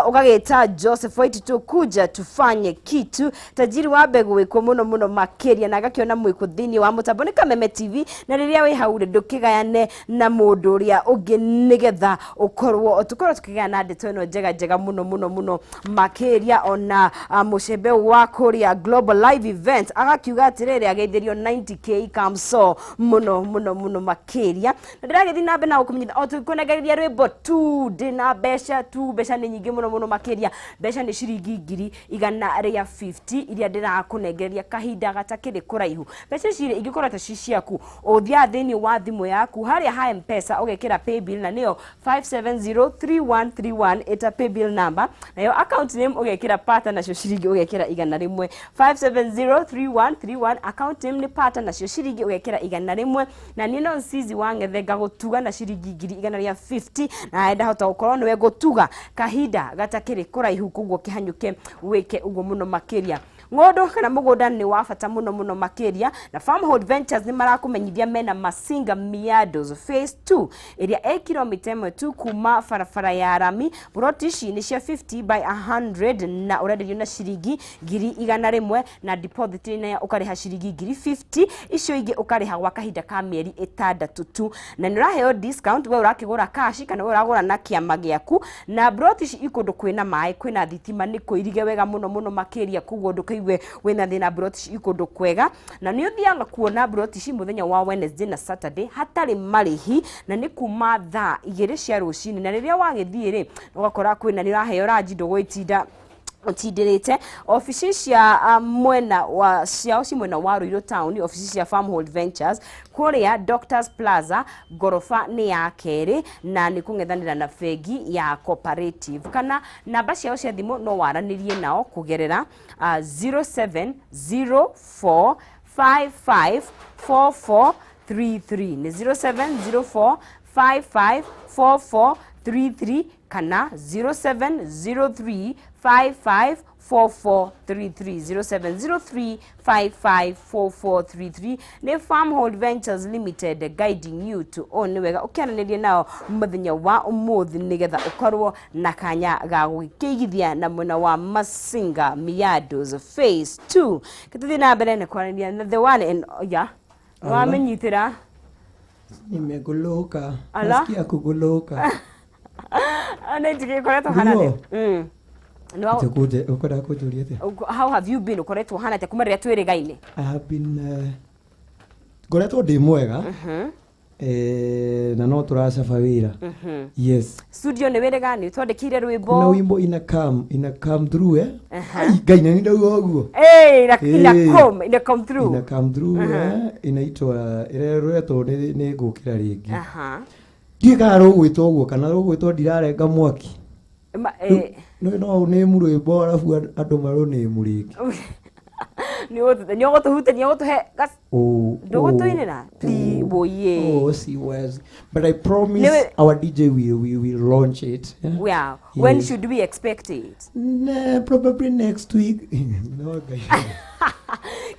ũgagĩta Joseph White tukuja tufanye kitu tajiri wa mbegũ wĩkuo mũno mũno makĩria na ngakĩona mwĩkuo thĩinĩ wa mũtambo nĩ Kameme TV na rĩrĩa wĩ hau rĩ ndũkĩgayane na mũndũ ũrĩa ũngĩ nĩgetha ũkorwo tũkorwo tũkĩgayana ndeto ĩno njega njega mũno mũno mũno makĩria ona mũcembe wa kũrĩa Global Live Event agakiuga atĩrĩrĩ ageithĩrio 90k Kamso mũno mũno mũno makĩria na ndĩragĩthiĩ na mbere na gũkũmenyithia o tũkũnengereria rwĩmbo tu ndĩna mbeca tu mbeca nĩ nyingĩ mũno mũno makĩria mbeca nĩ ciringi ngiri igana rĩa 50 iria ndĩrakũnengereria kahinda gatakĩrĩ kũraihu mbeca ici rĩ ingĩkorwo ta ci ciaku ũthiaga thĩinĩ wa thimũ yaku harĩa ha M-Pesa ũgekĩra paybill na nĩyo 5703131 ĩta paybill number nayo account name ũgekĩra pata nacio ciringi ũgekĩra igana rĩmwe 5703131 account name nĩ pata nacio ciringi ũgekĩra igana rĩmwe na niĩ no Nsizi wa Ng'ethe ngagũtuga na ciringi ngiri igana rĩa 50 na ndahota gũkorwo nĩwe ngũtuga kahinda gatakĩrĩ kũraihu koguo kĩhanyũke wĩke ũguo mũno makĩria ng'ũndũ kana mũgũnda nĩ wa bata mũno mũno makĩria na Farmhold Ventures nĩ marakũmenyithia mena Masinga Miados phase 2 ĩrĩa ĩ kilomita ĩmwe tu kuma barabara ya rami buroti ici nĩ cia 50 by 100 na ũrenderio na ciringi ngiri igana rĩmwe na deposit nayo ũkarĩha ciringi ngiri 50 icio ingĩ ũkarĩha gwa kahinda ka mĩeri ĩtandatũ tu na nĩ ũraheo discount we ũrakĩgũra cash kana we ũragũra na kĩama gĩaku na broti ici i kũndũ kwĩna maĩ kwĩna thitima nĩ kũirige wega mũno mũno makĩria koguo ndũkaigue wĩna thĩna broti ici i kũndũ kwega na nĩ ũthiaga kuona broti ici mũthenya wa Wednesday na Saturday hatarĩ marĩhi na nĩ kuma thaa igĩrĩ cia rũcinĩ na rĩrĩa wagĩthiĩ rĩ ũgakora kwĩna nĩ ũraheo ranji ndũgũgĩtinda ũtindĩrĩte obici cia mwena wa ciao ci mwena wa Ruiru town obici cia Farmhold Ventures kũrĩa Doctors Plaza ngoroba nĩ ya kerĩ na nĩ kũng'ethanĩra na bengi ya Cooperative kana namba ciao cia thimũ no waranĩrie nao kũgerera 0704 554433 nĩ 0704 554433 Kana 0703 554433, 0703 554433. Nĩ Farmhold Ventures Limited, guiding you to own. Nĩ wega ũkĩaranĩria nao mũthenya wa ũmũthĩ nĩgetha ũkorwo na kanya ga gũgĩkĩigithia na mwena wa Masinga Miados Phase 2. Gĩtũthiĩ na mbere na kwaranĩria na the one and, yeah, wamenyitĩra. Nimegoloka. Ala? Nasikia kugoloka. Nä koretwo hana Ndio. No. Tukuje ukwenda kujulia atia? How have you been? Ukoretwo hana atia kuma rĩrĩa twĩrĩgaine? I have been ngoretwo ndĩ mwega. Na no tũracaba wĩra. Yes. Studio nĩ wĩrĩga nĩ twandĩkĩire Kuna rwĩmbo. wimbo ina come through, eh. Ai, Ngai, na ndauga ũguo. Eh, ina Eh. ina come through. Ina come through, eh, inaitwa ĩrerwetwo nĩ ngũkĩra rĩngĩ. Ndiũĩ kana rũgwĩtwo ũguo kana rũgwĩtwo ndirarenga mwaki. No no nĩmu rwĩmbo arabu andũ marũnĩmu rĩngĩ. Nĩ ũgũtũhutania ũgũtũhe Oh, ndũgũtũinĩra? Please, boye. Oh, see, was but I promise our DJ will launch it. Yeah? Yeah. When Yes. should we expect it? Nah, probably next week. No, guys.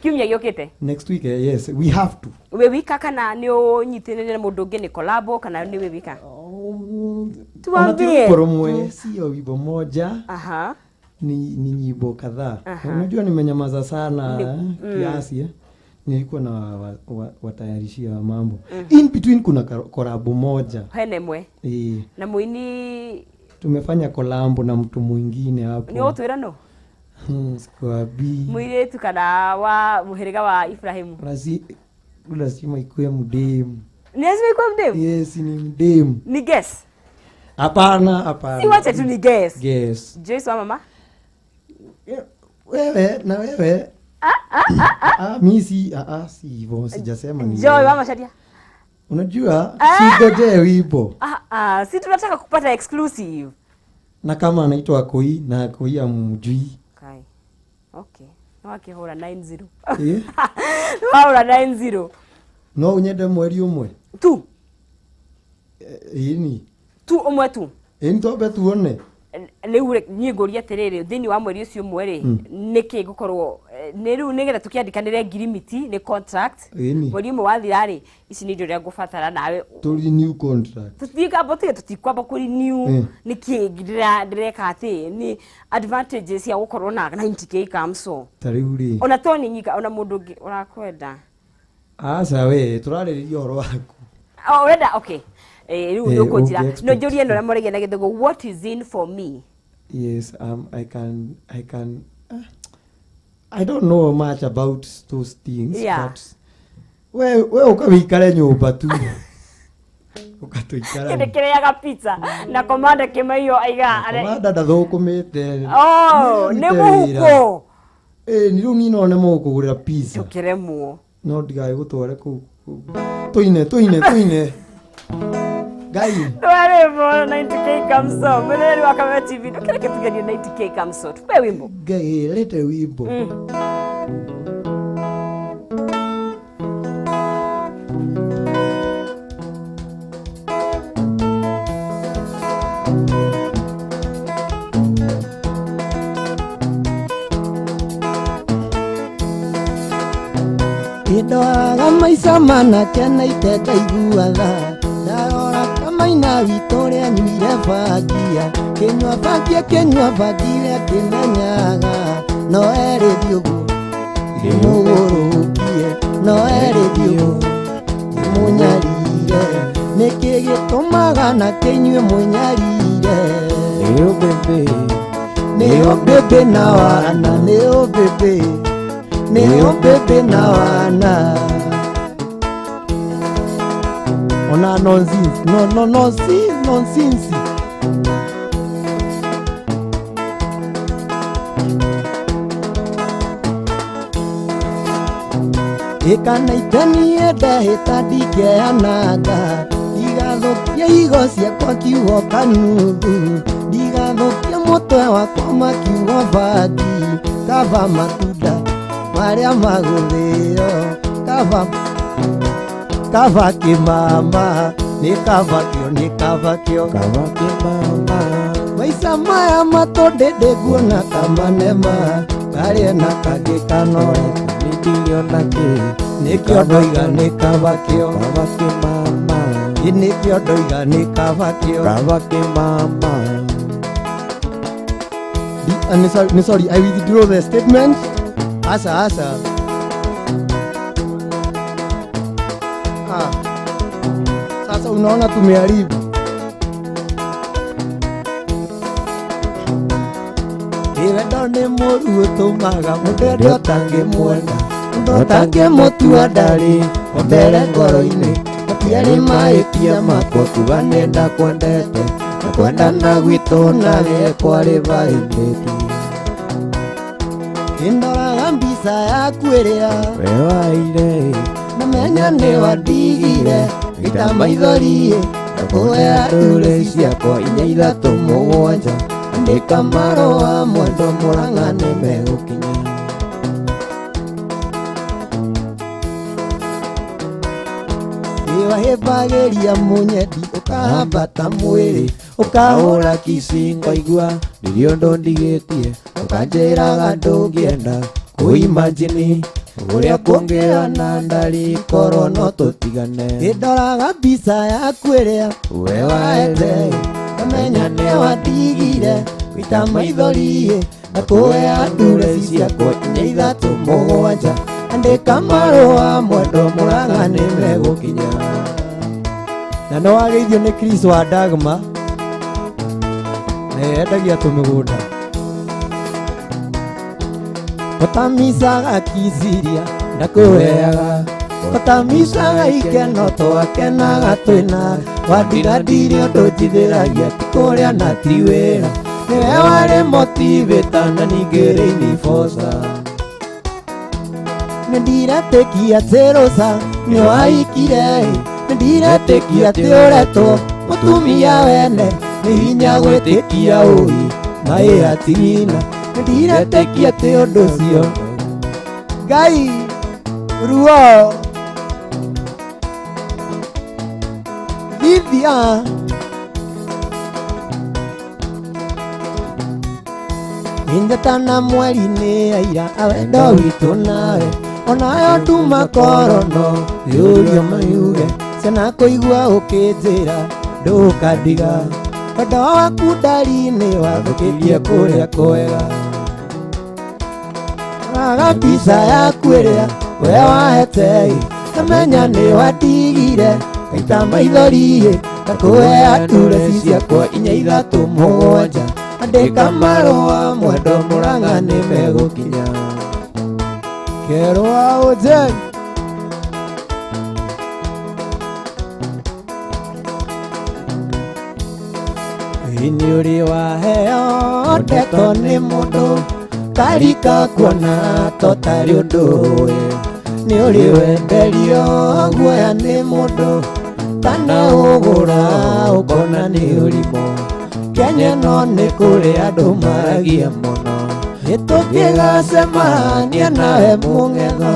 Kiumia gĩũkĩte? Next week, eh, yes, we have to. Wĩ wika kana nĩ ũnyitĩrĩre na mũndũ ũngĩ, nĩ collabo kana nĩ wĩ wika? Tuambie. Ona ti wimbo rũmwe, sio wimbo moja. Ni nyimbo kadhaa. Unajua nimenyamaza sana kiasi, eh. Nilikuwa na watayarishia mambo. In between kuna kolabo moja. Hena ĩmwe? Eh, Na mũini? Tumefanya kolabo na mtu mwingine hapo. Nĩ ũgũtwĩra no? Sikuambii. Mũirĩtu kana wa mũhĩrĩga wa Ibrahimu? Lazima ikuwe mdemu. Ni lazima ikuwe mdemu? Yes, ni mdemu. Ni guess? Hapana, hapana. Si wache tu ni guess. Guess. Joyce wa mama? Wewe na wewe. Ah, mi si si hivyo, sijasema ni. Joy wa Macharia? Unajua singojee wimbo. Ah, ah, si tunataka kupata exclusive. Na kama anaitwa Koi na Koi amjui. Kai. Okay. No akĩhũra 90. Eh? Wahũra 90. No unyende mweri ũmwe. Tu. Ĩni. Tu ũmwe tu. Ĩni twambe tuone. Rĩu niĩ ngũria atĩrĩrĩ, thĩinĩ wa mweri ũcio ũmwe rĩ, nĩkĩ ngũkorwo nĩ rĩu nĩgetha tũkĩandĩkanĩre ngirimiti nĩ contract? Ĩni. Mweri ũmwe wathira rĩ, ici nĩ indo iria ngũbatara nawe. Tu renew contract. Tũtikamba tige tũtikwamba kũ renew. Nĩkĩ ndĩreka atĩ nĩ advantages cia gũkorwo na 90K Kamso? Ta rĩu rĩ. Ona to nĩ nyika, ona mũndũ ũngĩ ũrakwenda. Aca we, tũrarĩrĩria ũhoro waku. Oh, ũrenda, okay. Eh, rĩu Eh, nĩ ũkũnjĩra ũngĩ no njũrie ĩno ũrĩa moragia na gĩthũngũ, what is in for me? Yes, I can, I don't know much about those things, but we ũkawĩikare nyũmba tu. Ũkatũikara. Kĩndũ kĩrĩaga pizza na Komanda Kĩmaiyo aiga Komanda ndathũkũmĩte. Oh, nĩ Nĩarute wĩra. mũhuko. Ĩ, nĩ rĩu niĩ no nemwo gũkũgũrĩra pizza. Tũkĩremwo. No ndigae gũtware kũu. Tũine, tũine, tũine. Ngai. Twarĩmwo 90K Kamso, mwĩroreri wa Kameme TV, ndũkĩreke tugerie 90K Kamso, tupe wimbo. Ngai, lete wimbo. Ndoraga maica manake na ite ndaiguaga, ndarora kamaina witũ ũrĩa anyuire bangia, kĩnyua bangia, kĩnyua bangi ũrĩa kĩmenyaga no erĩthi ũguo ndĩmũgũrũkie, no erĩthi ũguo ndĩmũnyarire. Nĩkĩ gĩtũmaga nake inyuĩ mũnyarire? Nĩyo bebe. Nĩyo bebe na wana, nĩyo bebe, nĩyo bebe na wana. Ona nonsense, no no no si nonsense. Ĩkana itenie ndahĩta ndikeananga, ndigathũkia higo ciakwa kiugo kanuthu, ndigathũkia mũtwe wakwa makiugo bangi. Kaba matunda marĩa magũthĩo, kaba kaba kĩmama. Nĩ kaba kĩo nĩ kaba kĩo Kaba kĩmama. Maica maya matũndĩ nguona ta manema karĩe na kangĩ kanore Nĩ ndingĩona kĩ. Nĩkĩo ndoiga nĩ kaba kĩo Kaba kĩmama. Nĩkĩo ndoiga nĩ kaba kĩo Kaba kĩmama. Sorry, sorry, I withdraw the statement. Asa, asa. Ah. Sasa unaona tumeharibu. Wendo nĩ mũru ũtũmaga mũndũ ende ũtangĩmuona mũndũ ũtangĩmũtua ndarĩ ondere ngoro-inĩ matiarĩ mahĩtia makwa kuga nĩndakwendete na kwendana gwitũ nawe kwarĩ bahĩtĩtie Ndoraga mbica yaku ĩrĩa We waire. Namenya nĩ wandigire ngĩita maithori ndakũhea ndũrĩ ciakwa inya ithatũ mũgwanja andĩka marũa mwendo Mũrang'a nĩmegũkinya. Wahĩmbagĩria mũnyendi ũkahambata mwĩrĩ ũkahũra kici ngaigua ndirĩ ũndũ ndigĩtie ũkanjĩraga ndũngĩenda kũimajini ũrĩa kũngĩhana ndari korwo no tũtigane. Ndoraga mbica yaku ĩrĩa We waete. Namenya nĩ wandigire gũita maithori ndakũhea ndure ciakwa inya ithatũ mũgwanja andĩka marũa mwendo Mũrang'a nĩmegũkinya. Na nĩ wageithio nĩ Chris wa Dagma na endagia tũmĩgũnda. Ũtamicaga kiciria ndakũheaga ũtamicaga ikeno twakenaga twĩna wandiga ndirĩ ũndũ njithĩragia ti kũrĩa na ti wĩra nĩwe warĩ motivĩta na ningĩ reinforcer. Nĩndiretĩkia atĩ rũca nĩwaikire nĩndiretĩkia atĩ ũretwo mũtumia wene nĩ hinya gwĩtĩkia ũi maĩ hatirina nĩndiretĩkia atĩ ũndũ ũcio Ngai ruo thithia Njata na mweri nĩ aira a wendo witũ nawe onayo nduma korono yũrio mayuge ciana kũigua ũkĩnjĩra ndũkandiga wendo waku ndari-inĩ wathũkĩtie kũrĩa kwega. Raga mbica yaku ĩrĩa we wahete namenya nĩ wandigire ngaita maithori ndakũhea ndure ciakwa inya ithatũ mũgwanja andĩka marũa mwendo Mũrang'a nĩmegũkinya. Kerwa ũnjeni Nĩ ũrĩ waheo ndeto nĩ mũndũ karika kuona to tarĩ ũndũ ũĩ nĩ ũrĩ wenderio guoya nĩ mũndũ kana ũgũra ũkona nĩ ũrimũ Kenya no nĩ kũrĩ andũ maragia mũno nĩtũngĩgacemania nawe mũng'etho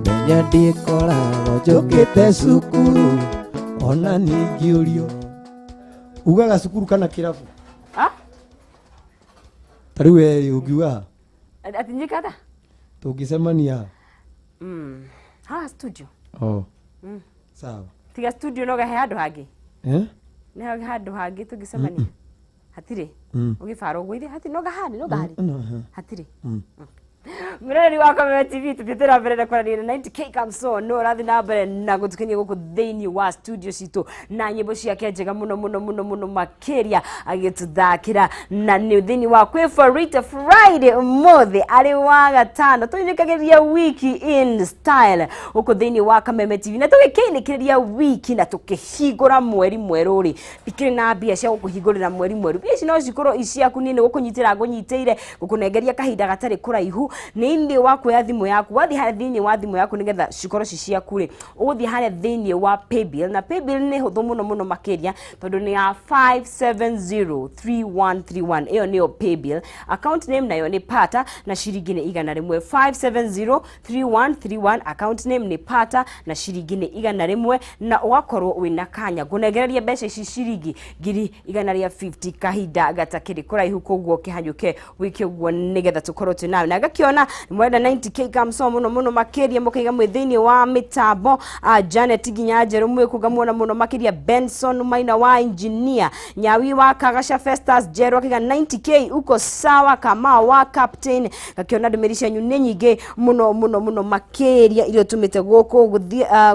Menya ndĩkoragwo njũkĩte cukuru ona ningĩũrio ugaga cukuru kana kĩrabu? Ah? Ta rĩu we ũngiuga Ati njikata? Tũngĩcemania Haha studio. Oh. Sawa. Tiga studio no gahe handũ hangĩ. Eh? Nĩ handũ hangĩ tũngĩcemania. Hatirĩ. Ũgĩbara ũguo ithe hatirĩ no gahani no gahari. Hatirĩ. Mũroreri wa Kameme TV tũthiĩte na mbere na kwaranĩria na 90K Kamso no ũrathiĩ na mbere na gũtukenia gũkũ thĩinĩ wa studio citũ na nyĩmbo ciake njega mũno mũno mũno mũno makĩria agĩtũthakĩra na nĩ thĩinĩ wa kwĩ Farita Friday ũmũthĩ arĩ wa gatano tũinĩkagĩria wiki in style gũkũ thĩinĩ wa Kameme TV na tũgĩkĩinĩkĩrĩria wiki na tũkĩhingũra mweri mwerũ rĩ ndikĩrĩ na mbia cia gũkũhingũrĩra mweri mwerũ mbia ici no cikorwo i ciaku niĩ nĩ gũkũnyitĩra ngũnyitĩire gũkũnengeria kahinda gatarĩ kũraihu Nĩ inĩ wa kuoya thimũ yaku, wathiĩ harĩa thĩinĩ wa thimũ yaku nĩgetha cikorwo ci ciaku rĩ, ũgũthiĩ harĩa thĩinĩ wa paybill, na paybill nĩ hũthũ mũno mũno makĩria tondũ nĩ ya 5703131. Ĩyo nĩyo paybill. Account name nayo nĩ Pata na ciringi nĩ 100. 5703131, account name nĩ Pata na ciringi nĩ 100, na ũgakorwo wĩna kanya ngũnengereria mbeca ici ciringi 150,000 kahinda gatakĩrĩ kũraihu. Koguo kĩhanyũke wĩke ũguo nĩgetha tũkorwo twĩ nawe. Na ngakĩona mwenda 90K Kamso mũno mũno makĩria, mũkaiga mwĩ thĩinĩ wa mĩtambo. Janet nginya Njerũ mwĩkũ ngamuona mũno makĩria. Benson Maina wa engineer Nyawi wa Kagasha, Festus Njerũ akiga 90K uko sawa, kama wa captain. Ngakĩona ndũmĩrĩri cianyu nĩ nyingĩ mũno mũno mũno makĩria iria ũtũmĩte gũkũ.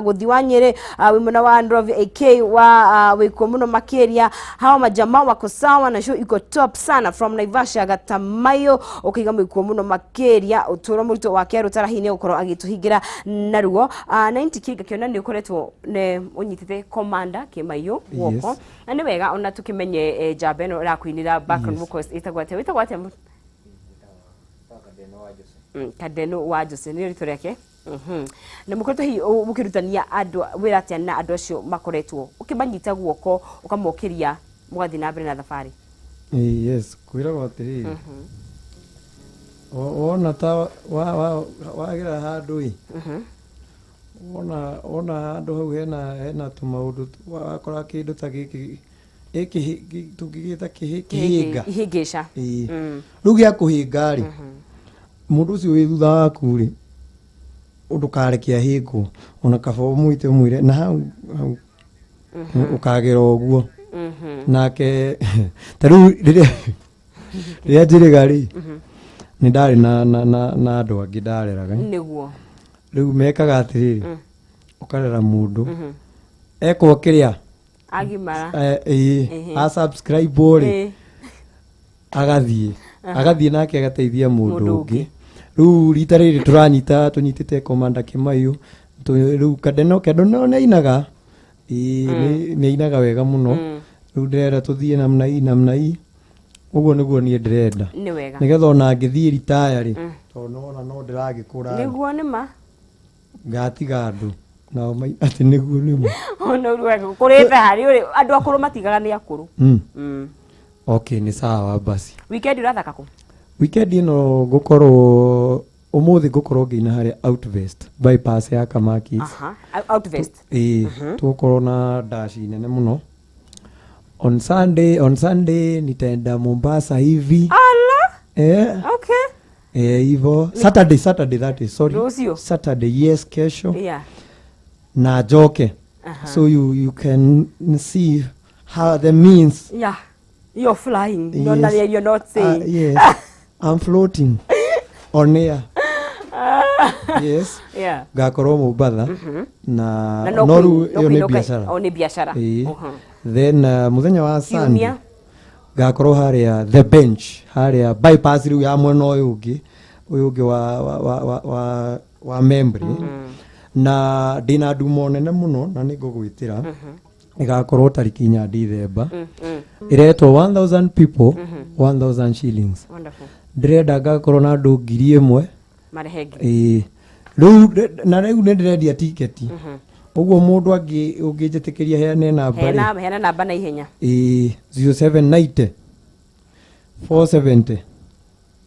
Gũthi wa Nyĩrĩ, wĩ mwena wa Ndrovi AK wa wĩkuo mũno makĩria. Hawa majamaa wako sawa na show iko top sana from Naivasha. Gatamayo ũkaiga mwĩkuo mũno makĩria. Ũtũro mũritũ wa kerũ tarahi nĩ gũkorwo agĩtũhingĩra naruo. 90K, ngakĩona nĩ ũkoretwo nĩ ũnyitĩte Commander Kĩmaiyũ guoko. Na nĩ wega ona tũkĩmenye njamba ĩno ĩrakũinĩra background vocals ĩtagwo atĩa? Wĩtagwo atĩa? Kandeno wa Jose nĩrĩo rĩtwa rĩake. Na mũkoretwo hihi mũkĩrutania andũ wĩra atĩa na andũ acio makoretwo ũkĩmanyita guoko ũkamokĩria mũgathiĩ na mbere na thabarĩ? Yes, kwĩragwo atĩrĩrĩ, wona ta wagera handũ ĩ, wona handũ hau hena tũmaũndũ, wakora kĩndũ ta gĩkĩ ĩkĩ tũngĩgĩta kĩhĩnga. Ihĩngĩca. Ĩĩ. Rĩu gĩa kũhĩnga rĩ, mũndũ ũcio wĩ thutha waku rĩ, ndũkareke ahĩngwo, ona kaba ũmwĩte ũmwĩre na hau hau ũkagera ũguo nake. Ta rĩu rĩrĩa njĩrĩga rĩ, nĩ ndarĩ na andũ angĩ ndareraga. Rĩu mekaga atĩrĩrĩ, ũkarera mũndũ ekwo kĩrĩa agimara. Ĩĩ, a subscribe rĩ, agathiĩ nake agateithia mũndũ Mũndũ ũngĩ. Rĩu rita rĩrĩ tũranyita tũnyitĩte Commander Kĩmaiyũ. Rĩu Kadeno nĩ ainaga. Ĩĩ, nĩ ainaga wega mũno. Rĩu ndĩrenda tũthiĩ namna hii namna hii, ũguo nĩguo niĩ ndĩrenda. Nĩ wega. Nĩgetha ona ngĩthiĩ ritaya rĩ, tondũ nona no ndĩragĩkũra rĩ, Nĩguo nĩma. Ngatiga andũ nao atĩ nĩguo nĩma. Ona ũruga kũrĩte harĩ ũrĩ andũ akũrũ matigaga nĩ akũrũ. Okay, nĩ sawa basi. Weekend ũrathaka kũ? Weekend ĩno ngũkorwo, ũmũthĩ ngũkorwo ngĩina harĩa Outvest bypass ya Kamakis. Aha, Outvest. Ĩĩ, tũgũkorwo na dashi nene mũno on Sunday. On Sunday nitaenda Mombasa hivi. Ala. Eh, eh, hivo Saturday, that is, sorry. Rũciũ? Saturday, yes, kesho. Na njoke. So you can see how the means. Yeah, you're flying. Yes. Yes. You're not saying. Yes, I'm floating on air, yes. Ngakorwo Mombatha na Na no no rĩu no ĩyo nĩ kũinũka- biacara. O nĩ biacara. Ĩĩ. Then mũthenya wa Sunday Kiumia? Ngakorwo harĩa The Bench, harĩa bypass rĩu ya mwena ũyũ ũngĩ wa Membley, na ndĩna ndumo nene mũno na nĩ ngũgwĩtĩra. Ĩgakorwo tarĩki 4 Dithemba. Ĩretwo 1000 people 1000 shillings. Wonderful. Ndĩrenda ngakorwo na andũ 1,000. Marehe ngiri. Ĩĩ, rĩu na rĩu nĩ ndĩrendia tiketi, ũguo mũndũ angĩ ũngĩnjĩtĩkĩria heane namba rĩ. Heana namba na ihenya. Ĩĩ, 0790 470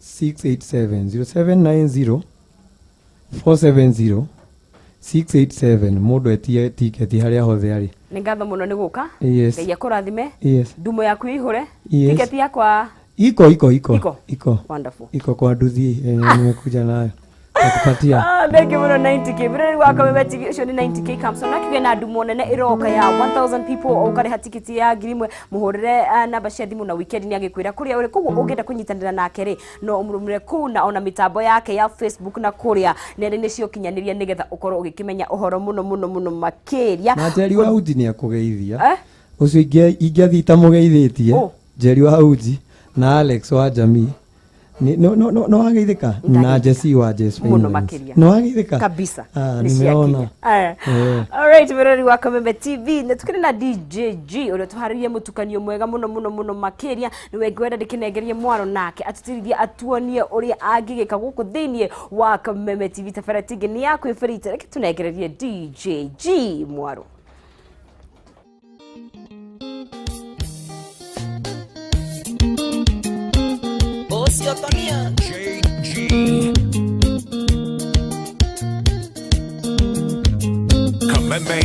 687, 0790 470 687. Mũndũ etie tiketi harĩa hothe arĩ. Nĩ ngatho mũno nĩ gũka. Yes. Ngai akũrathime. Yes. Ndumo yaku ihũre. Yes. Tiketi yakwa Iko iko iko. Iko? Iko. Wonderful. Iko kwa nduthi yenye nimekuja nayo, nakupatia. Ah, thank you mũno 90K. Mũrori wa Kameme TV, ũcio nĩ 90K Kamson akiuge na ndumo nene ĩroka ya 1000 people, ũkarĩha tikiti ya 1,000, mũhũrĩre namba cia thimũ na weekend nĩ agĩkwĩra kũrĩa ũrĩ. Koguo ũngĩenda kũnyitanĩra nake rĩ, no ũmũrũmĩrĩre kũu na ona mĩtambo yake ya Facebook na kũrĩa nenda-inĩ cia ũkinyanĩria nĩgetha ũkorwo ũgĩkĩmenya ũhoro mũno mũno mũno makĩria. Na Njeri wa Uji nĩ akũgeithia. Eh? Ũcio ingĩathiĩ itamũgeithĩtie. Oh. Njeri wa Uji na Alex wa Jamii No wageithĩka na Jesse wa Jesse Mũno makĩria. No wageithĩka kabisa. Ah, Nĩ nimeona. ciakinya. Aya. Alright, mwĩrori wa Kameme TV, nĩ tukĩrĩ na DJ G ũrĩa tũharĩrie mũtukanio mwega mũno mũno mũno makĩria. Nĩwe ngwenda ndĩkĩnengerie mwaro nake atũtirithie, atuonie ũrĩa angĩgĩka gũkũ thĩiniĩ wa Kameme TV. Tabara tingĩ nĩ yaku ĩbĩrĩte, reke tũnengererie DJ G mwaro. Kameme